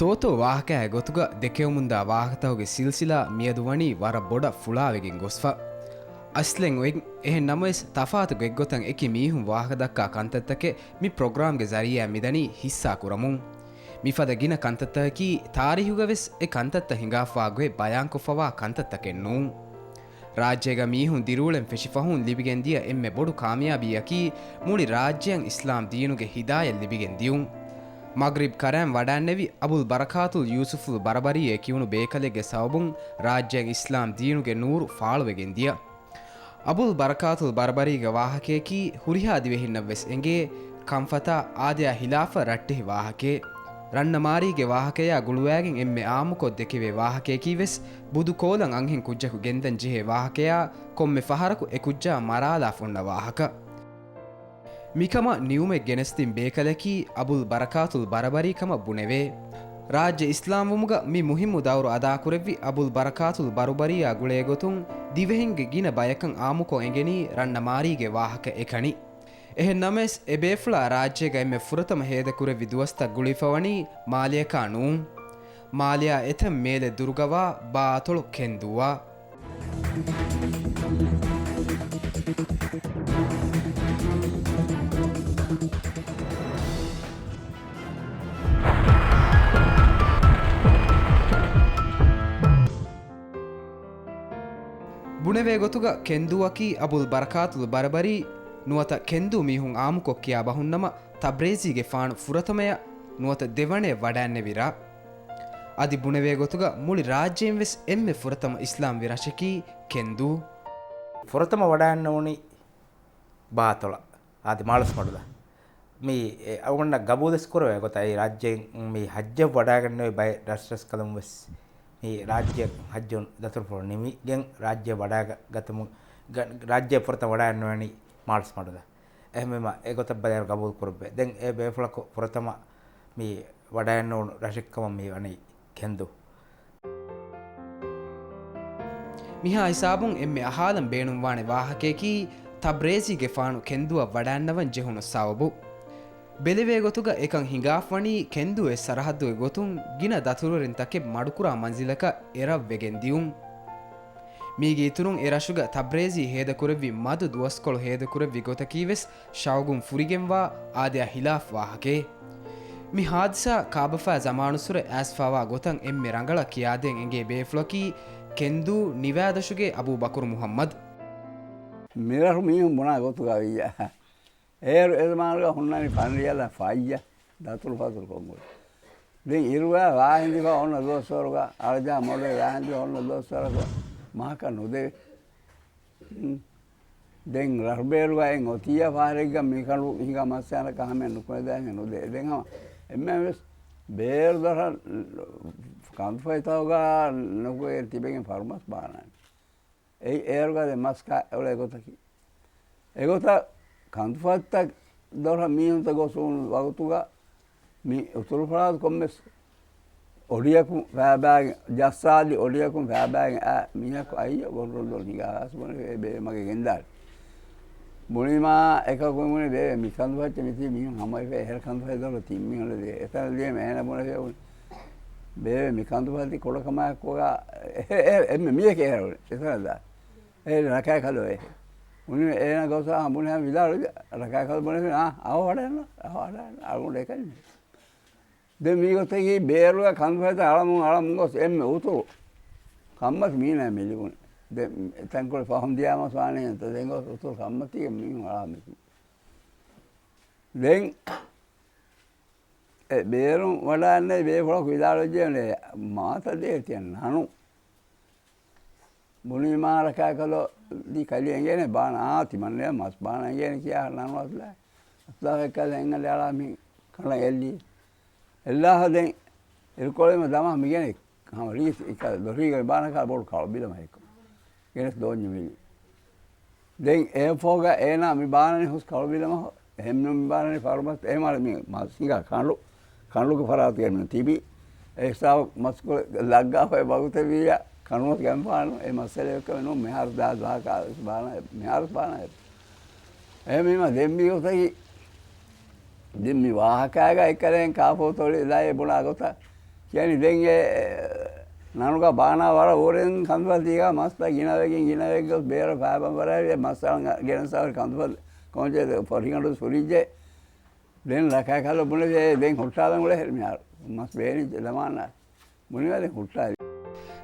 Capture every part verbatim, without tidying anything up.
ތޯތޯ ވާހަކައިގެ ގޮތުގަ ދެކެވެމުންދާ ވާހަކަތަކުގެ ސިލްސިލާ މިއަދު ވަނީ ވަރަށް ބޮޑަށް ފުޅާވެގެން ގޮސްފަ. އަސްލެން އޮތް، އެހެން ނަމަވެސް ތަފާތު ގޮތްގޮތަށް އެކި މީހުން ވާހަކަދައްކާ ކަންތައްތަކެއް މި ޕްރޮގްރާމްގެ ޒަރީއާ މިދަނީ ހިއްސާ ކުރަމުން. މިފަދަ ގިނަ ކަންތައްތަކަކީ ތާރީހުގަވެސް އެ ކަންތައްތައް ހިނގާފަވާ ގޮތް ބަޔާންކޮށްފަވާ ކަންތައްތަކެއް ނޫން. ރާއްޖޭގަ މީހުން ދިރިއުޅެން ފެށިފަހުން ލިބިގެންދިޔަ އެންމެ ބޮޑު ކާމިޔާބީއަކީ މުޅި ރާއްޖެއަށް އިސްލާމް ދީނުގެ ހިދާޔަތް ލިބިގެން ދިޔުން. މަޣްރިބް ކަރައިން ވަޑާންނެވި އަބުލް ބަރަކާތުލް ޔޫސުފުލް ބަރަބަރީއޭ ކިޔުނު ބޭކަލެއްގެ ސަބަބުން ރާއްޖެއަށް އިސްލާމް ދީނުގެ ނޫރު ފާޅުވެގެން ދިޔަ. އަބުލް ބަރަކާތުލް ބަރަބަރީގެ ވާހަކަޔަކީ ހުރިހާ ދިވެހިންނަށްވެސް އެނގޭ ކަންފަތާ އާދަޔާ ހިލާފަށް ރައްޓެހި ވާހަކައެއް. ރަންނަ މާރީގެ ވާހަކަޔާ ގުޅުވާގެން އެންމެ އާއްމުކޮށް ދެކެވޭ ވާހަކަޔަކީވެސް ބުދު ކޯލަން އަންހެން ކުއްޖަކު ގެންދަން ޖެހޭ ވާހަކަޔާ ކޮންމެ ފަހަރަކު އެ ކުއްޖާ މަރާލާފަ އޮންނަ ވާހަކަ. މިކަމަށް ނިއުމެއް ގެނެސްދިން ބޭކަލަކީ އަބުލް ބަރަކާތުލް ބަރަބަރީ ކަމަށް ބުނެވޭ. ރާއްޖެ އިސްލާމްވުމުގަ މި މުހިއްމު ދައުރު އަދާކުރެއްވި އަބުލް ބަރަކާތުލް ބަރުބަރީއާ ގުޅޭގޮތުން ދިވެހިންގެ ގިނަ ބަޔަކަށް އާއްމުކޮށް އެނގެނީ ރަންނަ މާރީގެ ވާހަކަ އެކަނި. އެހެން ނަމަވެސް، އެ ބޭފުޅާ ރާއްޖޭގަ އެންމެ ފުރަތަމަ ހޭދަކުރެއްވި ދުވަސްތައް ގުޅިފަވަނީ މާލިޔަކާ ނޫން. މާލިޔާ އެތަން މޭލެ ދުރުގަވާ ބާއަތޮޅު ކެންދޫއާ. ބުނެވޭ ގޮތުގަ ކެންދޫއަކީ އަބުލް ބަރަކާތުލް ބަރަބަރީ ނުވަތަ ކެންދޫ މީހުން އާއްމުކޮށް ކިޔާ ބަހުންނަމަ، ތަބްރޭޒީގެފާނު ފުރަތަމަޔަށް ނުވަތަ ދެވަނަޔަށް ވަޑައިންނެވި ރަށް. އަދި ބުނެވޭ ގޮތުގަ މުޅި ރާއްޖެއިން ވެސް އެންމެ ފުރަތަމަ އިސްލާމްވި ރަށަކީ ކެންދޫ. ފުރަތަމަ ވަޑައިންނެވުނީ ބާއަތޮޅަށް އާދެ މާޅޮސްމަޑުލަށް. މި އެ އަޅުގަނޑަށް ގަބޫލުވެސް ކުރެވޭ ގޮތަށް އެ ރާއްޖޭން މި ހައްޖަށް ވަޑައިގަންނެވި ބައެއް ރަށްރަސްކަލުން ވެސް މި ރާއްޖެ ހައްޖުން ދަތުރުފުޅު ނިމިގެން ރާއްޖެ ވަޑައިގަ-، ގަތުމު-، ގަ-، ރާއްޖެ ފުރަތަމަ ވަޑައިގަންނެވެނީ މާޅޮސްމަޑުލަށް. އެހެންވީމަ އެގޮތަށް ބަލާއިރު ގަބޫލު ކުރެވޭ. ދެން އެ ބޭފުޅަކު ފުރަތަމަ މި ވަޑައިގަންނެވުނު ރަށެއްކަމަށް މި ވަނީ ކެންދޫ. މިހާ ހިސާބުން އެންމެ އަހާލަން ބޭނުންވާނެ ވާހަކަޔަކީ ތަބްރޭޒީގެފާނު ކެންދޫއަށް ވަޑައިންނަވަން ޖެހުނު ސަބަބު. ބެލެވޭ ގޮތުގަ އެކަން ހިނގާފަވަނީ ކެންދޫއެއް ސަރަހައްދުގެ ގޮތުން ގިނަ ދަތުރުވެރިން ތަކެއް މަޑުކުރާ މަންޒިލަކަށް އެރަށްވެގެން ދިޔުން. މީގެ އިތުރުން އެ ރަށުގަ ތަބްރޭޒީ ހޭދަކުރެއްވި މަދު ދުވަސްކޮޅު ހޭދަކުރެއްވި ގޮތަކީވެސް ޝައުގުން ފުރިގެންވާ އާދަޔާ ހިލާފް ވާހަކައެއް. މި ހާދިސާ ކާބަފާ ޒަމާނުއްސުރެ އައިސްފާވާ ގޮތަށް އެންމެ ރަނގަޅަށް ކިޔާދޭން އެނގޭ ބޭފުޅަކީ ކެންދޫ ނިވާދަށުގެ އަބޫ ބަކުރު މުހައްމަދު. މިރަށު މީހުން ބުނާ ގޮތުގަ ވިއްޔާ. އޭރު އެ ޒަމާނުގަ ހުންނަނީ ފަންރިޔަލާ ފައްޔަ ދަތުރުފަތުރު ކޮށްގޮތް. ދެން އިރުވާ ވާހިނދިފަ އޮންނަ ދުވަސްވަރުގަ، އަޅަޖާ މޮޑެ ވާހިނދިފަ އޮންނަ ދުވަސްވަރަކު މަހަކަށް ނުދެވި. ހުން. ދެން ރަށުބޭރުގައި އޮތިއްޔާ ފަހަރެއްގަ މިކަނޑު ހިނގާ މައްސަލަކަށް ހަމައެއް ނުކުމެދާ ހެން ނުދޭ. ދެން ހަމަ އެންމެންވެސް ބޭރު ދޮށަށް ކަންފަތްތަކުގަ ނުކުމެގެން ތިބެގެން ފަރުމަސް ބާނާނެ. އެއީ އޭރުގަ ދެ މަސް ކާ އުޅޭ ގޮތަކީ. އެގޮތަށް ކަންފަތްތައް ދޮށަށް މީހުންތައް ގޮސް އުޅުނު ވަގުތުގަ މި އުތުރުފަރާތު ކޮންމެސް އޮޑިއަކުން ފައިބާގެން، ޖައްސާލި އޮޑިއަކުން ފައިބާގެން އައި މީހަކު އައިއްޔަ ގޮނޑުރޮންދޮން ހިނގާ އަސް ބުނެ ބޭބެ މަގެ ގެންދާނެ. މުޅިމާ އެކަކު ބުނެ ބޭބެ މި ކަންފަތްތައް މިތި މީހުން ހަމަވެފަ އެހެރަ ކަންފަތް ދޮށަށް ތިން މީހުން ދޭ. އެތަނަށް ދިޔަ އޭނަ ބުނެ ބޭބެ މި ކަންފަތި ކުޑަކަމާއެކުގަ އެ-، އެ-، އެ-، އެންމެ މީހަކެއް އެހެރަ އުޅެ. އެތަނަށް ދާ. އޭ ރަކާކަލޯ އެހެ. ބުނި އޭނަ ގޮސް އާ ބުނި ހަމަ ވިދާޅުވި ރަކާކަލޯ ބުނެ އާ އަވަ ވަޑައިންނަ، އަވަ ވަޑައިންނަ. އަޅުގަނޑު އެކަން. ދެން މީގޮތަކީ ބޭރުގަ ކަންފަތަށް އަޅަމުން އަޅަމުން ގޮސް އެންމެ އުތުރު ކަންމަތި މީނާ މި ލިބުނީ. ދެން ތަންކޮޅެއް ފަހުން ދިޔާމަސް ވާނެ އެންތަ ދެން ގޮސް އުތުރު ކަންމަތީގެ މީހުން އަޅާ މި. ދެން އެ ބޭރުން ވަޑައިންނެވި ބޭފުޅަކު ވިދާޅުވެއްޖެ މާތަ ދޭ ތިޔަ ނަނު. ބުނީމާ ރަކާކަލޯ ދީ ކަލި އެނގޭނެ ބާނަ އާ ތިމަންނެ މަސް ބާނަ އެނގޭނެ ކިޔާ ނަނު އަސްލާ. އަސްލާ ކަލަ އެނގަލެ އަޅާ މި ކަނޑަ އެއްލީ. އެއްލާހަ ދެން އިރުކޮޅެމަ ދަމާ މިގެނެ ހަމަ ރީސް އިކަ ދޮށީގަ ބާނަކާ ބޮޑު ކަޅު ބިލަމަ އެއްކޮ. ގެނެސް ދޯންޏު މިލި. ދެން އެއަށްފަހުގަ އޭނާ މި ބާނަނީ ހުސް ކަޅު ބިލަމަ އެހެންނު މި ބާނަނީ ފަރުމަސް އެ މާ މި މަސް ހިނގާ ކަނޑު. ކަނޑުގެ ފަރާތުގައި މި ތިބި. އެ ހިސާބު މަސްކޮޅެއް ލައްގާފައި ވަގުތެއް ވިއްޔާ ކަނޑުމަސް ގެންފާނު އެ މައްސަލަ އެއްކަމެއް ނޫން މިހާރު ދާ ދުވަހަކަށް އައިސް ބާނަ މިހާރު ބާނަ އެ. އެހެންވީމަ ދެން މި ގޮތަކީ ދެން މި ވާހަކާގަ އެކަލޭން ކާފޯ ތޮޅި ލައި ބުނާ ގޮތަށް ކިޔަނީ ދެން އެ ނަނުގަ ބާނާ ވަރަށް އުރެން ކަނދުފަތީގަ މަސްތައް ގިނަވެގެން ގިނަވެގެން ގޮސް ބޭރަށް ފައިބަން ވަރަށް މަސް އަޅަން ގެނެސް އަވަރި ކަނދުފަތި ކޮންޗެއް ފޮށިގަނޑު ފުރިއްޖެ. ދެން ރަކާކަލޯ ބުނެފި ދެން ހުއްޓާލަން އުޅޭ މިހާރު. މަސް ބޭނިއްޖެ ދަމާނާ. ބުނިވަލެ ހުއްޓާލި.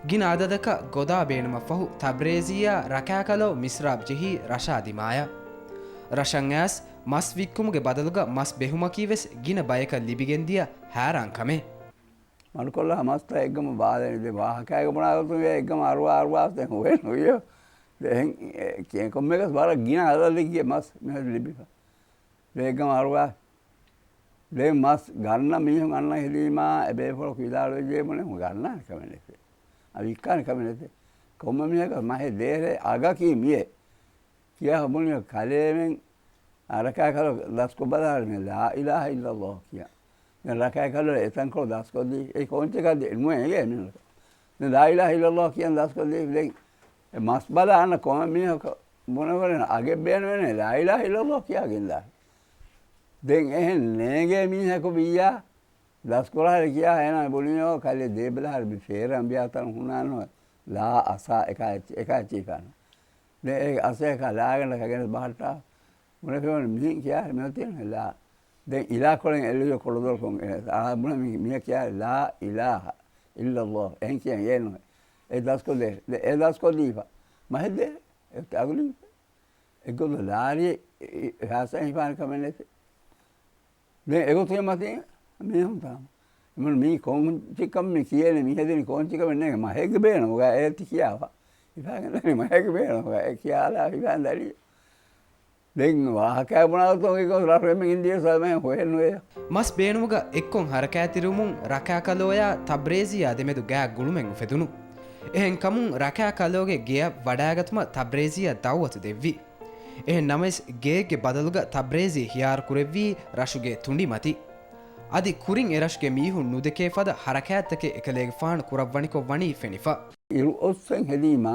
ގިނަ އަދަދަކަށް ގޮދާ ބޭނުމަށްފަހު ތަބްރޭޒީއާ ރަކާކަލޯ މިސްރާބް ޖެހީ ރަށާ ދިމާޔަށް. ރަށަށް އައިސް މަސް ވިއްކުމުގެ ބަދަލުގަ މަސް ބެހުމަކީވެސް ގިނަ ބަޔަކަށް ލިބިގެންދިޔަ ހައިރާން ކަމެއް. މަޑުކޮށްލާ މަސްތައް އެއްގަމަ ބާލަނީ. ދެ ވާހަކައިގަ ބުނާ ގޮތުން އެއްގަމަ އަރުވާ އަރުވާސް ދެން ހުވެން ހުއްޔޯ. ދެ އެހެން ކޮންމެއަކަސް ވަރަށް ގިނަ އަދަދެއްގެ މަސް މިހާރު ލިބިފަ. ދެ އެއްގަމަ އަރުވާ. ދެން މަސް ގަންނަ މީހުން އަންނަ ހެދީމާ އެބޭފުޅަކު ވިދާޅުވެއްޖެ ބުނެ ގަންނާނެ ކަމެއް ނެތޭ. އަ، ވިއްކާނެ ކަމެއް ނެތޭ. ކޮންމެ މީހަކަށް މަހެއް ދޭހޭ އަގަކީ މިއޭ. ކިޔާ ބުނި ކަލޭމެން ރަކާކަލޯ ދަސްކޮށް ބަލާ މި ލާ އިލާހަ އިއްލައްލާހު ކިޔާ. ދެން ރަކާކަލޯ އެތަންކޮޅު ދަސްކޮށްދީ. އެ ކޯންޗަކަށް ދޭ ނުވެ އެގޭ މިނަކަ. ދެން ލާ އިލާހަ އިއްލައްލާހު ކިޔާ ދަސްކޮށްދީ. ދެން އެ މަސް ބަލާ އަންނަ ކޮންމެ މީހަކަށް ބުނެވަރެން އަގެއް ބޭނުމެއް ނެތް ލާ އިލާހަ އިއްލައްލާހު ކިޔާ ގެންދާ. ދެން އެހެން ނޭނގޭ މީހަކު ވިއްޔާ ދަސްކުރާރި ކިޔާ އޭނާ ބުނިޔޯ ކަލޭ ދޭބަލަހަރި މި ފޭރަން ބިޔާތަން ހުނާނު ލާ އަސާ އެކާ އެއްޗި، އެކާ އެއްޗި ކާނު. ދެ އެ އަސޭކާ ލާގަނޑަކަށް ގެނެސް ބަހައްޓާ. ބުނެފިވަން މިހިން ކިޔާ މިއޮތީ ލާ. ދެން އިލާ ކޮޅެން އެއްލިޔޯ ކޮޅުދޮޅުކޮން އެ އާ ބުނެ މި، މިޔަ ކިޔާ ލާ އިލާހަ އިއްލައްލާހު. އެހެން ކިޔަން އޭނު. އެ ދަސްކޮށްދޭ. ދެ އެ ދަސްކޮށްދީފަ. މަހެއްދޭ. އެ އަގުލީ. އެގޮތު ލާރި ހާސަ ހިފާނެ ކަމެއް ނެތޭ. ދެން އެގޮތުގެ މަތިން މީހުން ތާމަ. މި ކޯންޗިކަން މި ކިޔޭނެ މި ހެދެނީ ކޯންޗިކަމެއް ނޭނގެ މަހެއްގެ ބޭނުމުގަ އޭތި ކިޔާފަ. ހިފާގެން ދަނީ މަހެއްގެ ބޭނުމުގަ އެ ކިޔާލާ ހިފާގެން ދަނީ. ދެން ވާހަކައެއް ބުނާ ގޮތުން އެގޮތު ރަށު އެންމެ އިންޑިޔާ ސަލަމެން ހޮއެއް ނުވޭ. މަސް ބޭނުމުގަ އެއްކޮށް ހަރަކާތްތެރިވުމުން ރަކާކަލޯޔާ ތަބްރޭޒީއާ ދެމެދު ގާތް ގުޅުމެއް އުފެދުނު. އެހެންކަމުން ރަކާކަލޯގެ ގެޔަށް ވަޑާގަތުމަށް ތަބްރޭޒީއަށް ދައުވަތު ދެއްވި. އެހެން ނަމަވެސް ގެއެއްގެ ބަދަލުގަ ތަބްރޭޒީ ހިޔާރު ކުރެއްވީ ރަށުގެ ތުނޑި މަތި. އަދި ކުރިން އެ ރަށުގެ މީހުން ނުދެކޭ ފަދަ ހަރަކާތްތަކެއް އެކަލޭގެފާނު ކުރައްވަނިކޮށް ވަނީ ފެނިފަ. އިރު އޮއްސެން ހެދީމާ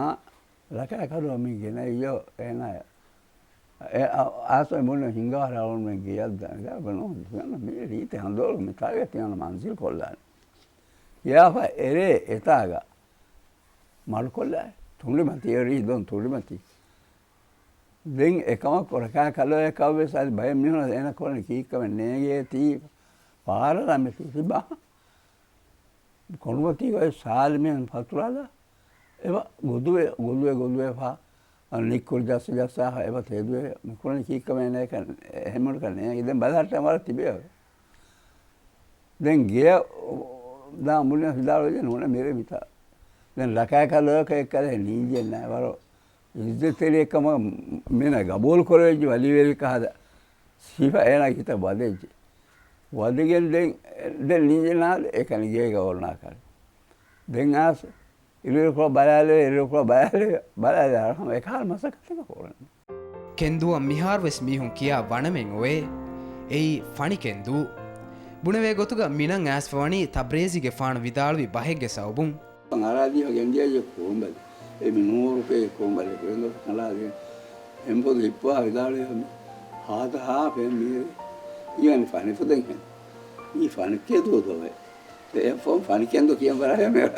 ރަކާކަލޯ މި ގެނައިޔޯ އޭނާ އެ އާ، އާސަ ބުނެ ހިނގާ ރައުން މެ ގެޔަށް ދަނގާ ބަނޯ ދިޔަނަ މި ރީތި ހަނދޯޅު މި ތާގެ ތިޔަނަ މަންޒިލް ކޮށްލާނެ. ކިޔާފަ އެރޭ އެތާގަ މަޑުކޮށްލާ ތުނޑިމަތި އެރީ ދޮން ތުނޑިމަތި. ދެން އެކަމަކު ރަކާކަލޯޔަކަށް ވެސް އަދި ބައެއް މީހުން އޭނަ ކޮން ކީއްކަމެއް ނޭނގޭތީ ފާރަ ރަމެތި ތިބާ. ކޮނޑުމަތީގައި ސާލިމެން ފަތުރާލާ އެބަ ގޮދުވެ، ގޮދުވެ، ގޮދުވެފާ، ނިއްކުރި ޖައްސަ ޖައްސާފަ އެބަ ތެދުވެ، މިކުރަނީ ކީއްކަމެއް ނޭކަން އެހެމުންކަން ނޭނގި ދެން ބަލަހައްޓަން ވަރަށް ތިބޭ. ދެން ގެޔަށް ދާ މުޅިން ހިދާޅުވެ ނޫނެ މިރޭ މިތާ. ދެން ރަކާކަލޯކަ އެއްކަލެ ނީންޖެންނާ ވަރަށް އިއްޒަތްތެރިއެއްކަމަށް މިނަ ގަބޫލު ކުރެވިއްޖެ ވަލީވެރިކަ ހަދަ. ސީފަ އޭނާގެ ހިތަށް ވަދެއްޖެ. ވަދެގެން ދެން، ދެން ނިންޖެނާ އެކަނި ގޭގަ އޮންނާކަށް. ދެން އާސް އިރުއިރުކޮޅަށް ބަލާލެވޭ، އިރުއިރުކޮޅަށް ބަލާލެވޭ، ބަލާލެވޭ އަރަހަމަ އެކަހަލަ މަސައްކަތެއް ކުރަން. ކެންދޫއަށް މިހާރުވެސް މީހުން ކިޔާ ވަނަމެއް އޮވޭ. އެއީ ފަނި ކެންދޫ. ބުނެވޭ ގޮތުގަ މިނަން އައިސްފަވަނީ ތަބްރޭޒީގެފާނު ވިދާޅުވި ބަހެއްގެ ސަބަބުން. އަރާދީފަ ގެންދިޔައީ ކުރުނބަލި. އެ މި ނޫރުކޭ ކުރުނބަލި ކުރެންދޯ ކަނޑާލި. އެނބުދު ހިއްޕާ ވިދާޅުވި ހާދަ ހާ ފެން މީރެ. އިޔަނި ފަނިފުދެން ހެން. މީ ފަނިކެދު ދޮވެ. އެ ފޮން ފަނިކެންދު ކިޔަން ބަރާ ހެމެރ.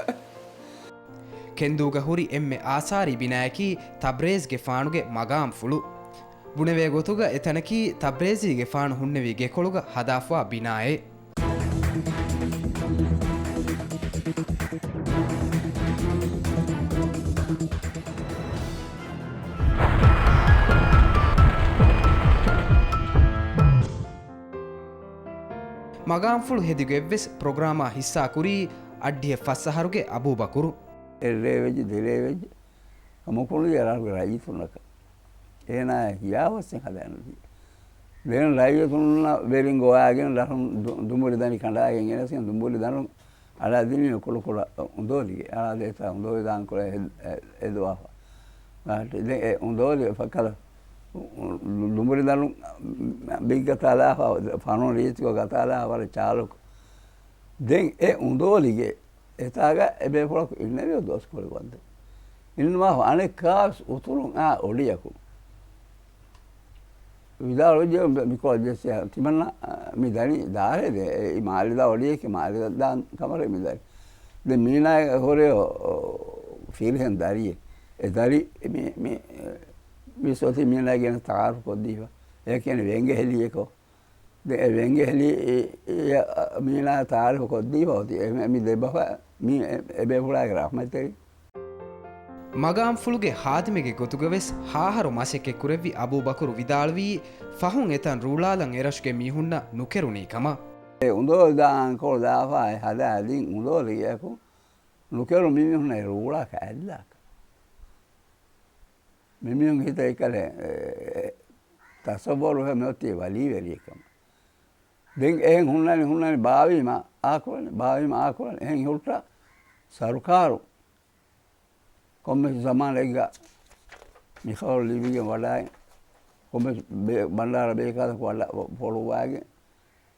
ކެންދޫގަ ހުރި އެންމެ އާސާރީ ބިނާއަކީ ތަބްރޭޒްގެފާނުގެ މަގާމްފުޅު. ބުނެވޭ ގޮތުގަ އެތަނަކީ ތަބްރޭޒީގެފާނު ހުންނެވި ގެކޮޅުގަ ހަދާފަވާ ބިނާއެއް. މަގާމްފުޅު ހެދިގޮތްވެސް ޕްރޮގްރާމާ ހިއްސާ ކުރީ އައްޑިހަ ފަސް އަހަރުގެ އަބޫބަކުރު. އެއްރޭ ވެއްޖެ، ދެރޭ ވެއްޖެ. ކަމަކުނު އެ ރަށުގެ ރައްޔިތުންނަކަށް އޭނާ ހިޔާވަސް ހަދާނެ. ދެން ރައްޔިތުންނަށް ވެރިން ގޮވާގެން ރަށުން ދު-، ދުނބުރި ދަނޑި ކަނޑާގެން ގެނެސްގެން ދުނބުރި ދަނޑުން އަޅާ ދިނީ ކުޅުކުޅަ އުނދޯލިގެ. އަޅާ ދޭތާ އުނދޯލި ދާން ކުޅެ ހެދ-، އެ-، އެދުވާފަ. ދެން އެ އުނދޯލި ފަކަލަ ދުނބުރި ދަނޑުން ބިއްގަތާލާފަ ފަނުން ރީތިކޮށް ގަތާލާ ވަރަށް ޗާލުކު. ދެން އެ އުނދޯލިގެ އެތާގަ އެބޭފުޅަކު އިންނެވި ދުވަސްކޮޅެއް ވައްދެ. އިންނަވާފަ އަނެއް ކާވެސް އުތުރުން އާ އޮޑިއަކު. ވިދާޅުވެއްޖެ މިކޮޅަށް ޖެއްސި ތިމަންނަ މި ދަނީ ދާރޭ ދޭ. އެ މާލެ ދާ އޮޑިއެކެ މާލެ ދާން ކަމަރެ މި ދަނީ. ދެ މީނާ ހުރެ ފިރިހެން ދަރިއެއް. އެ ދަރި މި، މި، މި ސޮތި މީނާ ގެން ތައާރުފު ކޮށްދީފަ. އެ ކިޔަނީ ވެންގެހެލިއެކޯ. ދެ އެ ވެންގެހެލި އެ، އެ، މީނާ ތައާރުފު ކޮށްދީފަ އޮތީ. އެ، މި ދެ ބަފަ މި އެ، އެ ބޭފުޅާގެ ރަޙްމަތްތެރި. މަގާމްފުޅުގެ ހާދިމެގެ ގޮތުގަވެސް ހާހަރު މަސައްކަތް ކުރެއްވި އަބޫބަކުރު ވިދާޅުވީ، ފަހުން އެތަން ރޫޅާލަން އެރަށުގެ މީހުންނަށް ނުކެރުނީ ކަމަށް. އެ އުނދޯލި ދާ އަންކޮޅު ދާފާ އެ ހަދާ ދިން އުނދޯލިގެއަކު ނުކެރު މި މީހުންނަށް ރޫޅާ ކައެއްލާކަށް. މި މީހުން ހިތަށް އެކަލެ، އެ، ތަސައްވަރު ހެ މިއޮތީ ވަލީވެރިއެއް ކަމަށް. ދެން އެހެން ހުންނަނީ، ހުންނަނީ ބާވީމަ އާކުރަނީ، ބާވީމަ އާކުރަނީ. އެހެން ހުއްޓާ ސަރުކާރު ކޮންމެސް ޒަމާނެއްގަ މި ޚަބަރު ލިބިގެން ވަޑާއި، ކޮންމެސް ބޭ-، ބަންޑާރަ ބޭކާލަކު ވަޑަ-، ފޮޅުވާގެން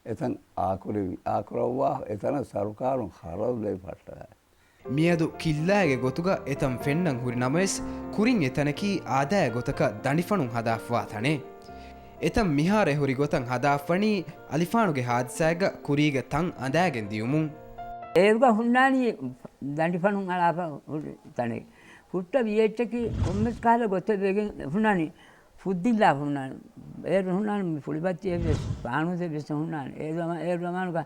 އެތަން އާކުރެވި، އާކުރައްވާ އެތަނަށް ސަރުކާރުން ޚަރަދު ދެވި ފައްޓަވާ. މިއަދު ކިއްލާގެ ގޮތުގަ އެތަން ފެންނަން ހުރި ނަމަވެސް، ކުރިން އެތަނަކީ އާދައިގެ ގޮތަކަށް ދަނޑިފަނުން ހަދާފަވާ ތަނެއް. އެތަން މިހާރު އެހުރި ގޮތަށް ހަދާފަނީ އަލިފާނުގެ ހާދިސާއެއްގަ ކުރީގެ ތަން އަނދާގެން ދިޔުމުން. އޭރުގަ ހުންނާނީ ދަނޑިފަނުން އަޅާފަ ހުރި ތަނެއް. ހުއްޓަ ވިޔައްޗަކީ ކޮންމެސް ކަހަލަ ގޮތެއް ވެގެން ހުންނާނީ. ފުއްދިއްލާ ހުންނާނެ. އޭރު ހުންނާނެ މި ފުޅިބައްތިއެއް ވެސް، ފާނޫސެއް ވެސް ހުންނާނެ. އޭ ޒަމާ-، އޭރު ޒަމާނުގަ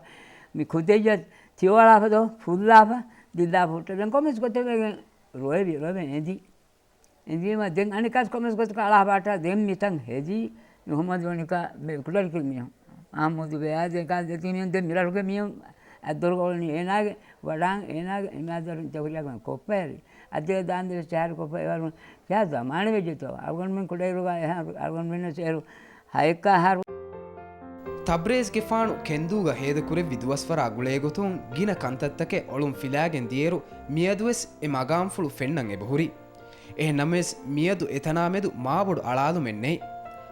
މި ކުދެއްޔަށް ތިއޮޅާފަ ދޯ، ފުއްލާފަ، ދިއްލާފަ ހުއްޓަ. ދެން ކޮންމެސް ގޮތެއް ވެގެން ރޮއެވި، ރޮވެ އެނދި. އެނދީމަ ދެން އަނެއްކާސް ކޮންމެސް ގޮތަކަށް އަޅާފަ އައްޓާ ދެން މިތަން ހެދީ ނުހުމަދު ވަނިކާ ކުޑަރިކި މީހުން. އާ މުދު ބެޔާ ދެން ކާ ދެތި މީހުން ދެން މިރަށުގެ މީހުން އައްދޮރުގަ އުޅެނީ އޭނާގެ ވަޑާން އޭނާގެ އިމާދަރުން ޖަހުރިޔާގެ ކޮއްޕައެރި. އަދި ދާންދެވެ ސަހަރު ކޮށްފަ އެވަރުން ކިޔާ ޒަމާނެ ވެއްޖެތޯ. އަޅުގަނޑުމެން ކުޑައިރުގަ އެހާ އަޅުގަނޑުމެންނަށް އޭރު ހައެއްކާ އަހަރު. ތަބްރޭޒްގެފާނު ކެންދޫގަ ހޭދަކުރެއްވި ދުވަސްވަރާ ގުޅޭގޮތުން ގިނަ ކަންތައްތަކެއް އޮޅުން ފިލާގެން ދިޔައިރު މިއަދުވެސް އެ މަގާމްފުޅު ފެންނަން އެބަހުރި. އެހެން ނަމަވެސް މިއަދު އެތަނާމެދު މާބޮޑު އަޅާލުމެއް ނެތް.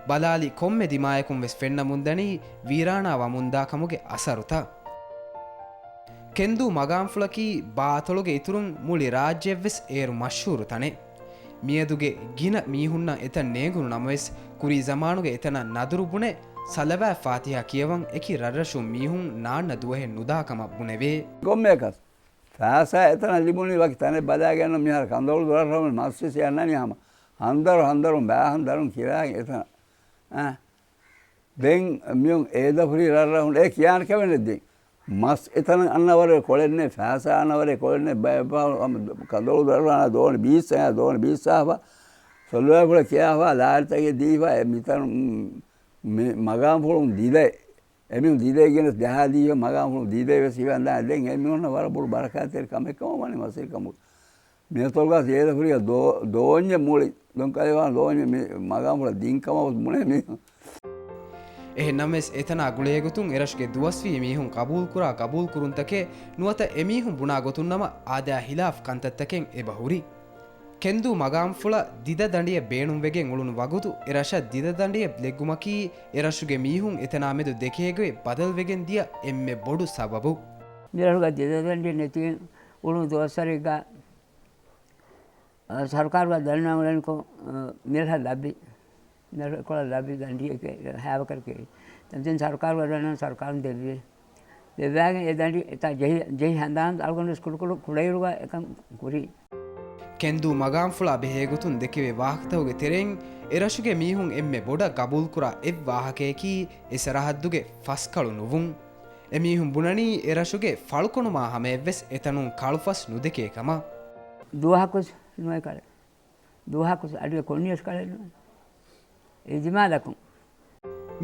ބަލާލި ކޮންމެ ދިމާޔަކުން ވެސް ފެންނަމުންދަނީ ވީރާނާ ވަމުންދާ ކަމުގެ އަސަރުތައް. ކެންދޫ މަގާމްފުޅަކީ ބާ އަތޮޅުގެ އިތުރުން މުޅި ރާއްޖެއަށްވެސް އޭރު މަޝްހޫރު ތަނެއް. މިއަދުގެ ގިނަ މީހުންނަށް އެތަން ނޭނގުނު ނަމަވެސް، ކުރީ ޒަމާނުގެ އެތަނަށް ނަދުރު ބުނެ، ޞަލަވާތް ފާތިޙާ ކިޔަވަން އެކި ރަށްރަށުން މީހުން ނާންނަ ދުވަހެއް ނުދާ ކަމަށް ބުނެވޭ. ކޮންމެއަކަސް ފައިސާ އެތަނަށް ލިބުނީ ވަކި ތަނެއް ބަލާގެން. މިހާރު ކަނދޮޅު ދުރަށްރަށުން މަސްވެސް އަންނަނީ ހަމަ ހަނދަރު ހަނދަރުން ބައި ހަނދަރުން ކިރާގެން އެތަނަށް. އަ، ދެން މިއޮން އޭދަފުރި ރަށްރަށުން އެ ކިޔާނެ ކަމެއް ނެތް. ދެން މަސް އެތަނަށް އަންނަވަރެ ކޮޅެއް ނެތް، ފައިސާ އަންނަވަރެ ކޮޅެއް ނެތް. ބައެއް ކަނދޮޅު ދުރަށްރަށުން ދޯނި ބީއްސަ، ދޯނި ބީއްސާފަ، ސޮލުވާފުޅަ ކިޔާފަ، ލާރިތަކެއް ދީފަ، އެ މިތަނު މި މަގާމްފުޅުން ދިދައެ އެމީހުން ދިދައިގެން ޖަހާދީފަ މަގާމްފުޅު ދިދައި ވެސް ހިފަންދާނެ. ދެން އެމީހުންނަށް ވަރަށް ބޮޑު ބަރަކާތްތެރި ކަމެއް ކަމަށް ވަނީ މަސް އެއްކަމުގަ. މިއަތޮޅުގަ އޭދަފުރިގަ ދޯ-، ދޯންޏެއް މުޅި ދޮންކަލެވާން ދޯންޏެއް މި މަގާމްފުޅަށް ދިން ކަމަށް ވެސް ބުނޭ މީހުން. އެހެން ނަމަވެސް އެތަނާ ގުޅޭގޮތުން އެރަށުގެ ދުވަސްވީ މީހުން ގަބޫލުކުރާ ގަބޫލުކުރުންތަކެއް ނުވަތަ އެމީހުން ބުނާ ގޮތުން ނަމަ އާދަޔާ ހިލާފް ކަންތައްތަކެއް އެބަހުރި. ކެންދޫ މަގާމްފުޅަށް ދިދަ ދަނޑިއެއް ބޭނުންވެގެން އުޅުނު ވަގުތު އެރަށަށް ދިދަ ދަނޑިއެއް ލެއްގުމަކީ އެރަށުގެ މީހުން އެތަނާމެދު ދެކޭގޮތް ބަދަލުވެގެން ދިޔަ އެންމެ ބޮޑު ސަބަބު. މިރަށުގަ ދިދަ ދަނޑިއެއް ނެތިގެން އުޅުނު ދުވަސްވަރެއްގަ، އަ، ސަރުކާރުގަ ދަންނަ އުޅެނިކޮށް، އަ، މިރަށަށް ލައްވި. މިރަށު އެކޮޅަށް ލައްވި ދަނޑިއެއް ހައިވަކަރަކޭ. ތަންތަން ސަރުކާރުގަ ދަންނަ ސަރުކާރުން ދެއްވި. ދެއްވާގެން އެ ދަނޑި އެތާ ޖެހި، ޖެހި ހަނދާން އަޅުގަނޑުވެސް ކުޑަކުޑަ ކުޑައިރުގަ އެކަން ކުރީ. ކެންދޫ މަގާމްފުޅާ ބެހޭގޮތުން ދެކެވޭ ވާހަކަތަކުގެ ތެރެއިން އެރަށުގެ މީހުން އެންމެ ބޮޑަށް ގަބޫލުކުރާ އެއް ވާހަކަޔަކީ އެ ސަރަހައްދުގެ ފަސްކަޅު ނުވުން. އެމީހުން ބުނަނީ އެރަށުގެ ފަޅުކޮނުމާ ހަމަޔަށްވެސް އެތަނުން ކަޅުފަސް ނުދެކޭ ކަމަށް. ދުވަހަކުސް ނުވޭ ކަޅެއް. ދުވަހަކުސް އަޑުއެއް ކޮންނިޔަސް ކަޅެއް ނުވޭ. އިޖުމާލަކުން.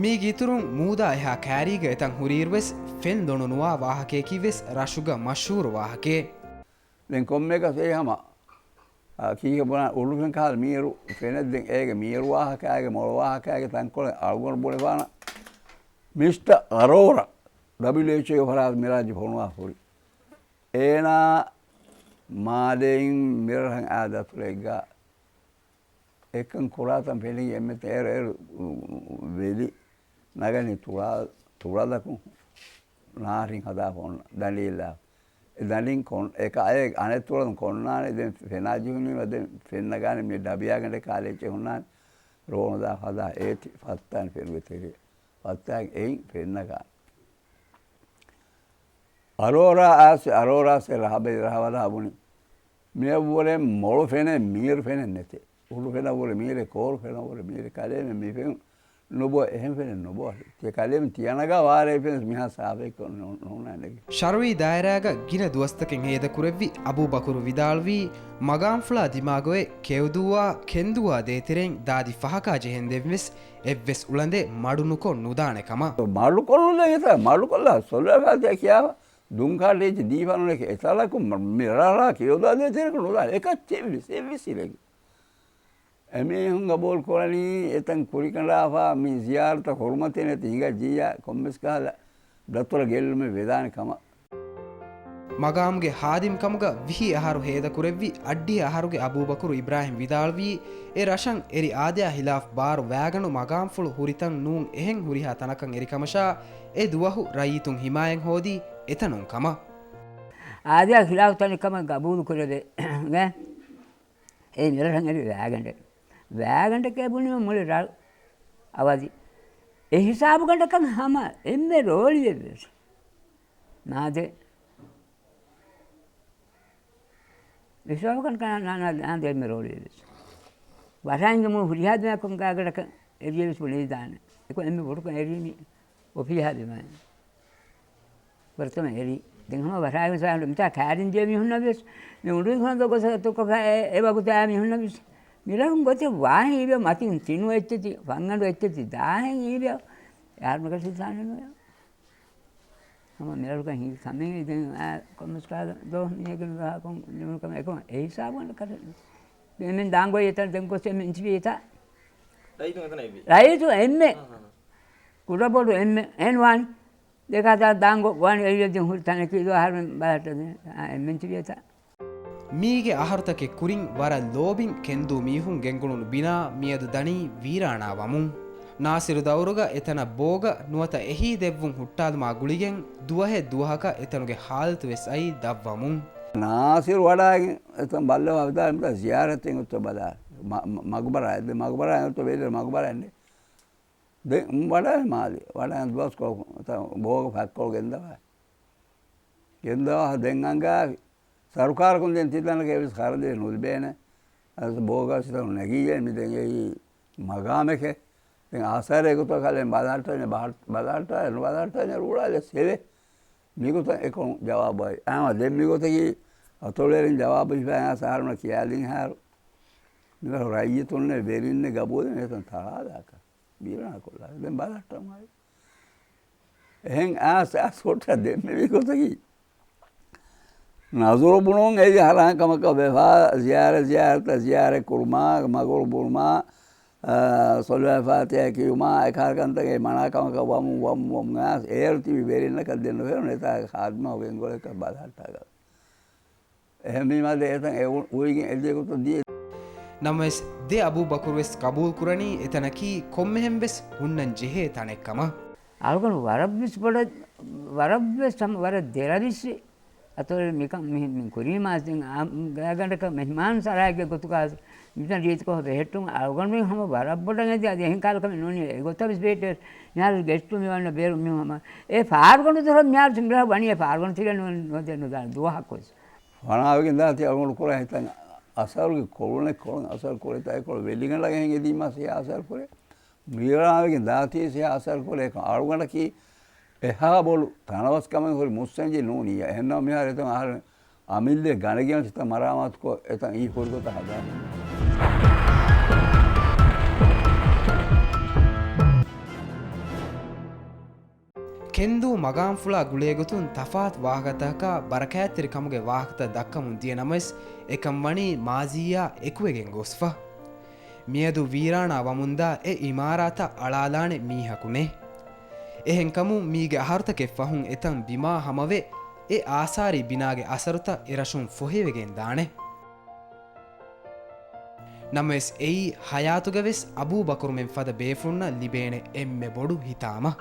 މީގެ އިތުރުން މޫދާ އެހާ ކައިރީގަ އެތަން ހުރިއިރުވެސް ފެން ލޮނު ނުވާ ވާހަކަޔަކީ ވެސް ރަށުގަ މަޝްހޫރު ވާހަކައެއް. ދެން ކޮންމެއަކަސް އެ ހަމަ، އާ، ކީކޭ ބުނާ އުޑުފެން ކަހަލަ މީރު ފެނެއް ދެން އޭގެ މީރު ވާހަކައިގެ މޮޅު ވާހަކައިގެ ތަންކޮޅެއް އަޅުގަނޑު ބުނެފާނަ މިސްޓަ އަރޯރާ ޑަބްލިއުއެޗްއޯގެ ފަރާތުން މިރާއްޖެ ފޮނުވާފަ ހުރި. އޭނާ މާލެއިން މިރަށަށް އާ ދަތުރެއްގަ އެކަން ކުރާތަން ފެނިގެން އެންމެ އޭރު އޭރު ވެލި ނަގަނީ ތުޅާ-، ތުޅަލަކުން ނާރިން ހަދާފަ އޮންނަ ދަނޑިއެއްލާފަ. އެ ދަނޑިން ކޮން-، އެކަ އައި އަނެއް ތުޅަލުން ކޮންނާނެ ދެން ފެނާޖެހުނީމަ ދެން ފެން ނަގާނެ މި ޑަބިޔާގަނޑެއް ކާލެއްޗެއް ހުންނާނެ. ރޯނުދާ ފަދަ އޭތި ފައްތާން ފެނުގެ ތެރެ ފައްތާން އެއިން ފެންނަކާ. އަރޯރާ އާސެ، އަރޯރާސެ ރަހަބެ ރަހަވަލާ ބުނި. މިއަށްވުރެ މޮޅު ފެނެއް މީރު ފެނެއް ނެތެ. އުޑު ފެނަށްވުރެ މީރެ، ކޯރު ފެނަށްވުރެ މީރެ، ކަލޭމެ މި ފެން ނުބޮ، އެހެން ފެނެއް ނުބޮ. ތި ކަލޭމެ ތިޔަނަގާ ވާރޭ ފެން މިހާ ސާފެއްކޮށް ނު-، ނޫނާނެގެ. ޝަރުއީ ދާއިރާގަ ގިނަ ދުވަސްތަކެއް ހޭދަކުރެއްވި އަބޫބަކުރު ވިދާޅުވީ، މަގާމްފުޅާ ދިމާގޮއެ ކެއުދޫއާ ކެންދޫއާ ދޭތެރެއިން ދާދި ފަހަކާ ޖެހެންދެންވެސް އެއްވެސް އުޅަނދެއް މަޑުނުކޮށް ނުދާނެ ކަމަށް. މަޑުކޮށްލުން ދެން އެތާ މަޑުކޮށްލާ ސޮލްވާ ފާތިހާ ކިޔާފަ ދުންކާޓޭޖް ދީފަ ނުނެކެ އެތާލަކު މަ-، މި ރާރާ ކިޔޯދާ ދޭތެރެކު ނުދާނެ. އެކައްޗެއްވެސް އެއްވެސް ހިލަކީ. އެމީހުން ގަބޫލު ކުރަނީ އެތަން ކުރިކަނޑާފަ މި ޒިޔާރަތަށް ހުރުމަތެއް ނެތި ހިނގަ ޖިއްޔާ ކޮންމެސް ކަހަލަ ދަތުރަ ގެއްލުމެއް ވެދާނެ ކަމަށް. މަގާމްގެ ހާދިމް ކަމުގަ ވިހި އަހަރު ހޭދަކުރެއްވި އައްޑިހަ އަހަރުގެ އަބޫބަކުރު އިބްރާހިމް ވިދާޅުވީ، އެ ރަށަށް އެރި އާދަޔާ ހިލާފް ބާރު ވާގަނޑު މަގާމްފުޅު ހުރިތަން ނޫން އެހެން ހުރިހާ ތަނަކަށް އެރިކަމަށާ، އެ ދުވަހު ރައްޔިތުން ހިމާޔަތް ހޯދީ އެތަނުން ކަމަށް. އާދަޔާ ހިލާފް ތަނެއް ކަމަށް ގަބޫލު ކުރެވޭ. އެ މިރަށަށް އެރި ވާގަނޑެއް. ވާގަނޑެކޭ ބުނީމަ މުޅި ރަށް އަވަދި. އެ ހިސާބުގަނޑަކަށް ހަމަ އެންމެ ރޯޅިއެއްވެސް ނާދޭ. ހިސާބުގަނޑަކަށް ނާ-، ނާ-، ނާދޭ އެންމެ ރޯޅިއެއްވެސް. ވަށާއިންގެ މޫ ހުރިހާ ދުނިޔެކޮށް ގާގަޑަކަށް އެރިއެއްވެސް ބުނެވިދާނެ. އެކު އެންމެ ބޮޑުކަން އެރީނީ އޮފީހާ ދިމާއިން. ވަރަށް ތަމަ އެރީ. ދެން ހަމަ ވަށާގެން ސާހަން މިތާ ކާރިން ދިޔަ މީހުންނަށް ވެސް، މި އުޑުއިން ހަނދު ގޮސް އަތުކޮށް އެ، އެ ވަގުތާ މީހުންނަށް ވެސް، މިރަށުން ގޮތެއް ވާހެން އީވެ މަތިން ތިނު އެއްޗެތި، ފަންގަނޑު އެއްޗެތި، ދާހެން އީވެ، އެހާރުމަކަށް ސިލްސާނެ ނުވެ. ހަމަ މިރަށުގަ ހިނގި ކަމެއް ދެން އާ ކޮންމެސް ކާލަ ދޯ މީހެއްގެ ނުދާ ކޮން ނިމުނު ކަމެއް އެކަމަ އެ ހިސާބު ގަނޑަކަށް. ދެން ދާންގޮއި އެތަން ދެން ގޮސް އެމެން ތިބި އެތާ. ރައްޔިތުން އެތަނަށް އެއްވި. ރައްޔިތުން އެންމެ. އާ، އާ، އާ. ކުޑަބޮޑު އެންމެ. އެން ވާން. ދެކާތާ ދާންގޮ ވާން އެއްޔެއް ދެން ހުރި ތަނެކީ ދޯ އަހަރުމެން ބަލަހައްޓަ ދެން. އާ، އެންމެން ތިބި އެތާ. މީގެ އަހަރުތަކެއް ކުރިން ވަރަށް ލޯބިން ކެންދޫ މީހުން ގެންގުޅުނު ބިނާ މިއަދު ދަނީ ވީރާނާ ވަމުން. ނާސިރު ދައުރުގަ އެތަނަށް ބޯގަ ނުވަތަ އެހީ ދެއްވުން ހުއްޓާލުމާ ގުޅިގެން ދުވަހެއް ދުވަހަކަށް އެތަނުގެ ހާލަތު ވެސް އައީ ދަށްވަމުން. ނާސިރު ވަޑާގެން އެތަން ބައްލަވާ ވިދާޅުވި ޒިޔާރަތެއް އޮތްތޯ ބަލާ. މަ-، މަ-، މަގުބަރާ، އެ މަގުބަރާ އޮތްތޯ ބޭލެ މަގުބަރާ އެންނެ. ދެން ވަޑާ މާލެ. ވަޑާ ދުވަސް ކޮޅު ބޯގަ ފައްކޮޅު ގެންދަވާ. ގެންދަވާ ދެން އަނގާ ސަރުކާރަކުން ދެން ތިތަނަކަށް އެއްވެސް ޚަރަދެއް ނުލިބޭނެ. އަދި ބޯގަސްތައް ނެގިއްޖެ މި ދެން އެއީ މަގާމެކޭ. ދެން އާސާރެއް ގޮތަށް ކަލޭ ބަލާއްޓަވެން ބަހަ-، ބަލާއްޓަވެން ނުބަލާއްޓަވެން ރޫޅާލެސް ހެވެ. މިގޮތަށް އެކޮން ޖަވާބު އައި. އާ، ދެން މިގޮތަކީ އަތޮޅުވެރިން ޖަވާބު ހިފާ އާ ސަހަރުނަ ކިޔާލިން ހާރު. މިވަރު ރައްޔިތުންނެ ވެރިންނެ ގަބޫލެއް ނެތަން ތަޅާލާކަށް. ބީރާނާ ކޮށްލާ. ދެން ބަލަހައްޓަމާއި. އެހެން އާސް އާސް ހޮއްޓަ ދެންމެވި ގޮތަކީ. ނަޒުރު ބުނުން އެއީ ހަރާން ކަމަކަށް ވެފާ، ޒިޔާރަތް، ޒިޔާރަތަށް ޒިޔާރަތް ކުރުމާ، މަގުރު ބުނުމާ، އާ، ސޮލްވާ ފާތިހާ ކިޔުމާ، އެކަހަލަ ކަންތަކެއް މަނާ ކަމަކަށް ވަމުން، ވަމުން، ވަމުން އާސް. އޭރު ތިބި ވެރިންނަކަށް ދެން ނުހެރުނު އެތާ ހާދިމާ ގެންގުޅޭކަށް ބަލަހައްޓާގަ. އެހެންވީމާ ދެ އެތަން އެ އު-، އުވިގެން އެދިޔަ ގޮތަށް ދިޔަ. ނަމަވެސް، ދެ އަބޫބަކުރުވެސް ގަބޫލުކުރަނީ އެތަނަކީ ކޮންމެހެންވެސް ހުންނަން ޖެހޭ ތަނެއް ކަމަށް. އަޅުގަނޑު ވަރަށްވެސް ބޮޑަށް، ވަރަށްވެސް ހަމަ ވަރަށް ދެރަވިސް އަތޮޅެއް މިކަން މި، މި ކުރީމާ ދެން އާ ގާގަނޑަކަށް މެހްމާން ސަރާއެއްގެ ގޮތުގަ މިތަން ރީތިކޮށް ބެހެއްޓުން އަޅުގަނޑު ހަމަ ވަރަށް ބޮޑަށް އެދި އަދި އެހެން ކާލަކަމެއް ނޫނީ އެގޮތަށް ވެސް ބެހެއްޓެވެސް. މިހާރު ގެސްޓު މިވަންނަ ބޭރު މި ހަމަ އެ ފާރުގަނޑު ދުރަށް މިހާރު ތި މިރާ ވަނީ އެ ފާރުގަނޑު ތިރެ ނު-، ނުދެ ނުދާ ދުވަހަކު ވެސް. ފަނާވެގެން ދާތީ އަޅުގަނޑު ކުރާ ހިތަށް އަސަރުގެ ކޮޅުނެއް ކޮޅުން އަސަރު ކުރެތާ އެކޮޅު ވެލިގަނޑަށް އެހެން އެދީމާ ސިޔާ އަސަރު ކުރޭ. މީރާވެގެން ދާތީ ސިޔާ އަސަރު ކުރޭ އެކަން އަޅުގަނޑަކީ އެހާ ބޮޑު ތަނަވަސްކަމެއް ހުރި މުއްސަންޖެ ނޫނިއްޔާ. އެހެންނަމަ މިހާރު އެތަން އަހަރެން އަމިއްލަ ގަނެގެން ސިތަ މަރާމާތުކޮށް އެތަން އީ ހުރިގޮތަށް ހަދާ. ކެންދޫ މަގާމްފުޅާ ގުޅޭގޮތުން ތަފާތު ވާހަކަތަކާ ބަރަކާތްތެރި ކަމުގެ ވާހަކަތައް ދައްކަމުން ދިޔަ ނަމަވެސް، އެކަން ވަނީ މާޒީއާ އެކުވެގެން ގޮސްފަ. މިއަދު ވީރާނާ ވަމުންދާ އެ އިމާރާތަށް އަޅާލާނެ މީހަކު ނެތް. އެހެންކަމުން މީގެ އަހަރުތަކެއް ފަހުން އެތަން ބިމާ ހަމަވެ، އެ އާސާރީ ބިނާގެ އަސަރުތައް އެރަށުން ފޮހެވެގެން ދާނެ. ނަމަވެސް އެއީ ހަޔާތުގަވެސް އަބޫބަކުރުމެން ފަދަ ބޭފުޅުންނަށް ލިބޭނެ އެންމެ ބޮޑު ހިތާމަ.